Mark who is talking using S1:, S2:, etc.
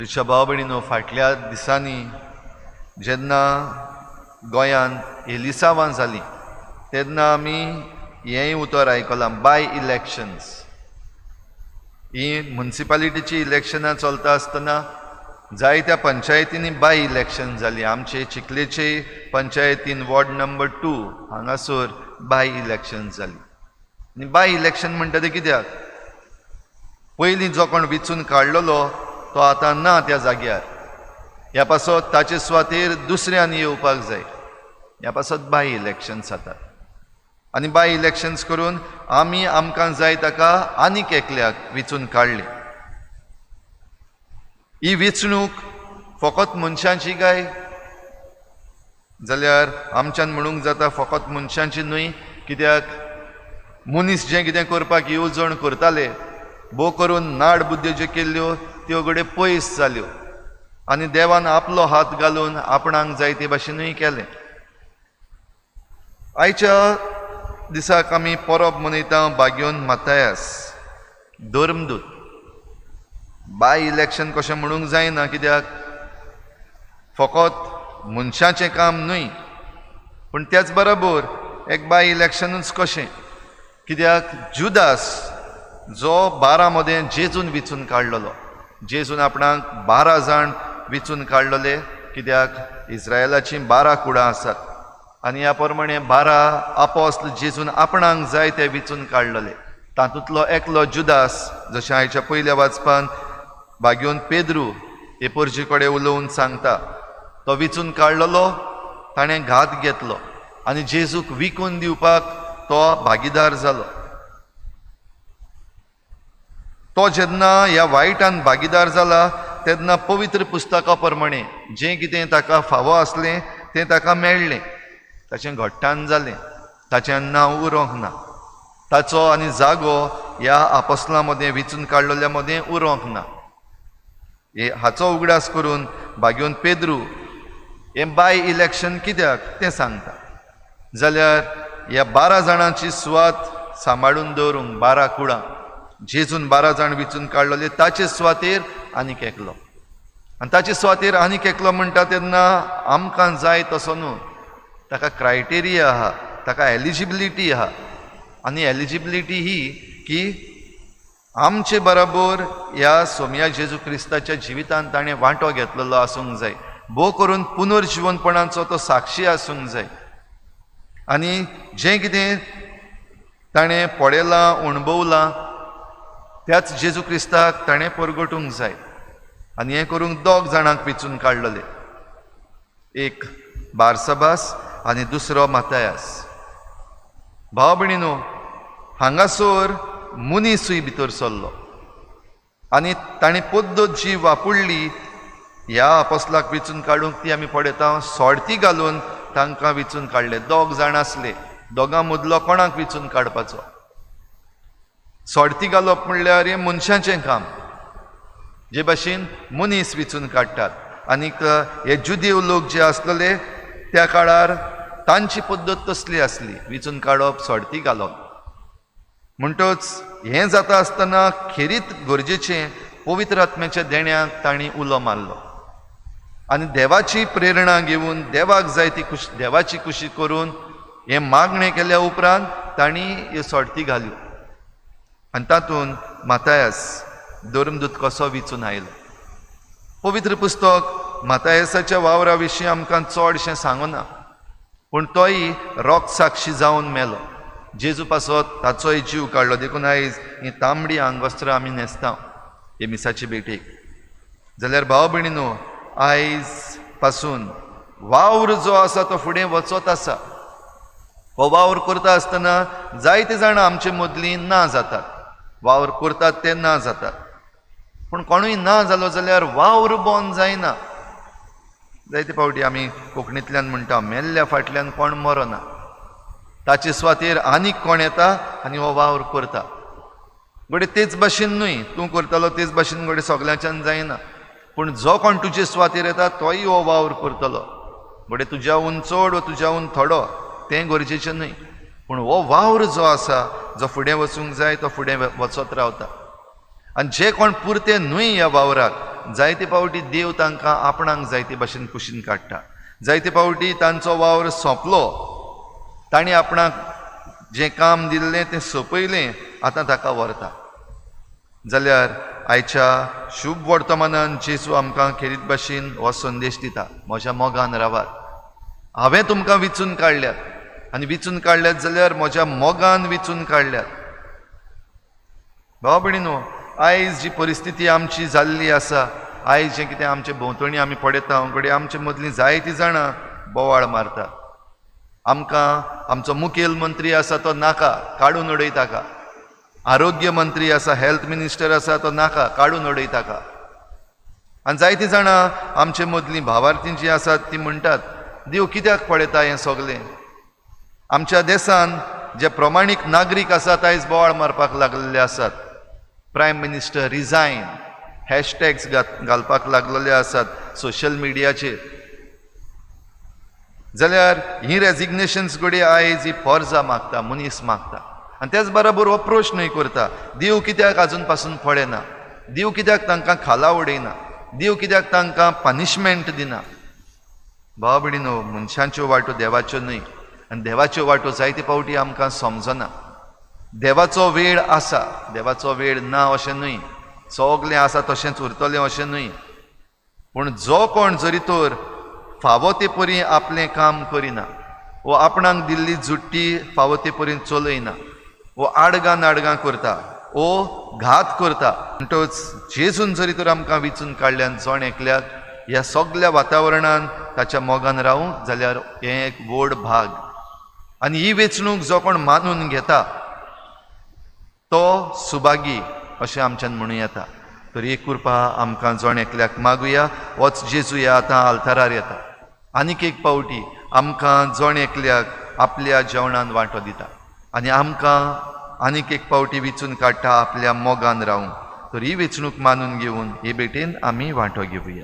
S1: तुज्या भाव भयणीनो, फाटल्या दिसांनी जेन्ना गोंयांत एलिसांवां जालीं तेन्ना आमी हेंय उतर आयकलां, बाय इलेक्शन्स. ही मुन्सिपालिटीची इलेक्शनां चलता आसतना जायत्या पंचायतींनी बाय इलेक्शन जाली. आमचे चिखलेचे पंचायतीन वॉर्ड नंबर 2 हांगासर बाय इलेक्शन जाली. आनी बाय इलेक्शन म्हणटा तें कित्याक, पयलीं जो कोण वेंचून काडलेलो तो आतां ना त्या जाग्यार, ह्या पासत ताचे सुवातेर दुसऱ्यान येवपाक जाय, ह्या पासत बाय इलेक्शन्स जातात. आनी बाय इलेक्शन्स करून आमी आमकां जाय ताका आनीक एकल्याक वेंचून काडले. ही वेंचणूक फकत मनशांची काय जाल्यार आमच्यान म्हणूंक जाता फकत मनशांची न्हय, कित्याक मनीस जें कितें करपाक येवजण करताले भोव करून नाड बुद्ध्यो ज्यो केल्ल्यो त्यो घडये पयस जाल्यो आनी देवान आपलो हात घालून आपणाक जाय ते भाशेनूय केलें. आयच्या दिसाक आमी परब मनयता बाग्योन मातायास धर्मदूत. बाय इलेक्शन कशें म्हणूंक जायना, कित्याक फकत मनशाचें काम न्हय, पूण त्याच बरोबर एक बाय इलेक्शनूच कशें, कित्याक जुदास जो 12 मदें जेजून वेंचून काडलेलो, जेजून आपणाक 12 जाण वेंचून काडलेले, कित्याक इस्रायलाचीं 12 कुडां आसात आनी ह्या प्रमाणे 12 आपोस्ल जेजून आपणाक जाय ते वेंचून काडलेले. तातूंतलो एकलो जुदास, जशें आयच्या पयल्या वाचपान बागेवन पेद्रू हे पोरजी कडेन उलोवन सांगता, तो वेंचून काडलेलो, ताणें घात घेतलो आनी जेजूक विकून दिवपाक तो भागीदार जालो. तो जेन्ना ह्या वायटान भागीदार जाला तेन्ना पवित्र पुस्तका प्रमाणे जें कितें ताका फावो आसलें तें ताका मेळ्ळें, ताचें घट्टान जालें, ताचें नांव उरोंक ना, ताचो आनी जागो ह्या आपोस्लां मदें वेंचून काडलेल्या मदें उरोंक ना. हे हाचो उगडास करून बागेवन पेद्रू हें बाय इलेक्शन कित्याक तें सांगता. जाल्यार ह्या 12 जाणांची सुवात सांबाळून दवरूंक 12 कुडां जेजून 12 जाण वेंचून काडलेले ताचे सुवातेर आनीक एकलो, आनी ताचे सुवातेर आनीक एकलो म्हणटा तेन्ना आमकां जाय तसो न्हू, ताका क्रायटेरिया आहा, ताका एलिजिबिलिटी आहा. आनी एलिजिबिलिटी ही की आमचे बराबर ह्या सोमया जेजू क्रिस्ताच्या जिवितांत ताणें वांटो घेतलेलो आसूंक जाय, भोव करून पुनर्जिवनपणाचो तो साक्षी आसूंक जाय आनी जें कितें ताणें पळयलां अणभवलां त्याच जेजू क्रिस्ताक ताणें परगटूंक जाय. आनी हें करूंक 2 जाणांक वेंचून काडलेले, एक बारसबास आनी दुसरो मातायास. भाव भयणीनो, हांगासर मनीसूय भितर सरलो आनी ताणें पद्दत जी वापरली ह्या आपोस्लाक वेंचून काडूंक ती आमी पळयता, सोडती घालून तांकां वेंचून काडले. 2 जाण आसले, दोगां मदलो कोणाक वेंचून काडपाचो? सोडती घालप म्हणल्यार हें मनशाचें काम, जे भाशेन मनीस वेंचून काडटात. आनीक हे जुदेव लोक जे आसलेले त्या काळार तांची पद्दत तसली आसली, वेंचून काडप, सोडती घालप. म्हणटच हें जाता आसतना खेरीत गरजेचें पवित्र आत्म्याच्या देण्याक तांणी उलो मारलो आनी देवाची प्रेरणा घेवन देवाक जाय ती खुश, देवाची खुशी करून हें मागणें केल्या उपरांत तांणी ह्यो सोडती घाल्यो आनी तातूंत मातायास धर्मदूत कसो वेंचून आयलो. पवित्र पुस्तक मातायासाच्या वावरा विशीं आमकां चडशें सांगना, पूण तोय रोगसाक्षी जावन मेलो, जेजू पासत ताचोय जीव काडलो. देखून आयज ही तांबडी आंगवस्त्रां आमी न्हेसता हे मिसाचे भेटेक. जाल्यार भाव भयणीनो, आयज पासून वावर जो आसा तो फुडें वचत आसा. हो वावर करता आसतना जायते जाणां आमचे मदलीं ना जातात, वावर करतात ते ना जातात, पूण कोणूय ना जालो जाल्यार वावर बंद जायना. जायते फावटी आमी कोंकणींतल्यान म्हणटा, मेल्ल्या फाटल्यान कोण मरना, ताचे सुवातेर आनीक कोण येता आनी हो वावर करता. घडये तेच भाशेन न्हय, तूं करतालो तेच भाशेन घडये सगल्यांच्यान जायना, पूण जो कोण तुजे सुवातेर येता तोय हो वावर करतलो. घडये तुज्याहून चड वा तुज्याहून थोडो, तें गरजेचें न्हय, पूण हो वावर जो आसा जो फुडें वचूंक जाय तो फुडें वचत रावता. आनी जे कोण पुरते न्हय ह्या वावराक जायते फावटी देव तांकां आपणाक जायते भाशेन कुशीन काडटा. जायते फावटी तांचो वावर सोंपलो, तांणी आपणाक जें काम दिल्लें तें सोंपयलें, आतां ताका व्हरता. जाल्यार आयच्या शुभ वर्तमानान जेजू आमकां खेरीत भाशेन हो संदेश दिता, म्हज्या मोगान रावात, हांवें तुमकां विचून काडल्यात आनी विचून काडल्यात जाल्यार म्हज्या मोगान विचून काडल्यात. भाव भयणीनो, आयज जी परिस्थिती आमची जाल्ली आसा, आयज जें कितें आमचे भोंवतणी आमी पळयता, घडये आमचे मदलीं जायतीं जाणां बोवाळ मारतात, आमकां आमचो मुखेल मंत्री आसा तो नाका, काडून उडय ताका, आरोग्य मंत्री आसा, हेल्थ मिनिस्टर आसा तो नाका, काडून उडय ताका. आनी जायतीं जाणां आमचे मदलीं भावार्थी जीं आसात ती म्हणटात, देव कित्याक पळयता हें सगलें? आमच्या देशान जे प्रमाणीक नागरीक आसात आयज बोवाळ मारपाक लागलेले आसात, प्रायम मिनिस्टर रिजायन हॅशटॅग्स घालपाक लागलेले आसात सोशल मिडियाचेर. जाल्यार ही रेजिग्नेशन्स घडये आयज ही पोरजा मागता, मनीस मागता. आनी त्याच बराबर हो प्रश्नूय करता, देव कित्याक आजून पासून पळयना, देव कित्याक तांकां खाला उडयना, देव कित्याक तांकां पनिशमेंट दिना? भाव भयणीनो, मनशांच्यो वाटो देवाच्यो न्हय आनी देवाच्यो वाटो जायते फावटी आमकां समजना. देवाचो वेळ आसा, देवाचो वेळ ना अशें न्हय, सगलें आसा तशेंच उरतलें अशें न्हय, पूण जो कोण जरी तर फावो ते परी आपलें काम करिना वो आपणाक दिल्ली जुट्टी फावो ते परी चलयना, वो आडगां नाडगां करता, वो घात करता, म्हणटच जेजून जरी तर आमकां विचून काडल्यान जण एकल्याक ह्या सगल्या वातावरणान ताच्या मोगान रावूंक जाल्यार हें एक व्हड भाग. आनी ही वेंचणूक जो कोण मानून घेता तो सुभागी अशें आमच्यान म्हणूं येता. तर एक कृपा आमकां जण एकल्याक मागुया. वच जेजू ह्या आतां आल्तारार येता, आनीक एक फावटी आमकां जण एकल्याक आपल्या जेवणान वांटो दिता आनी आमकां आनीक एक फावटी विचून काडटा आपल्या मोगान रावूंक. तर ही वेंचणूक मानून घेवन हे भेटेन आमी वांटो घेवया.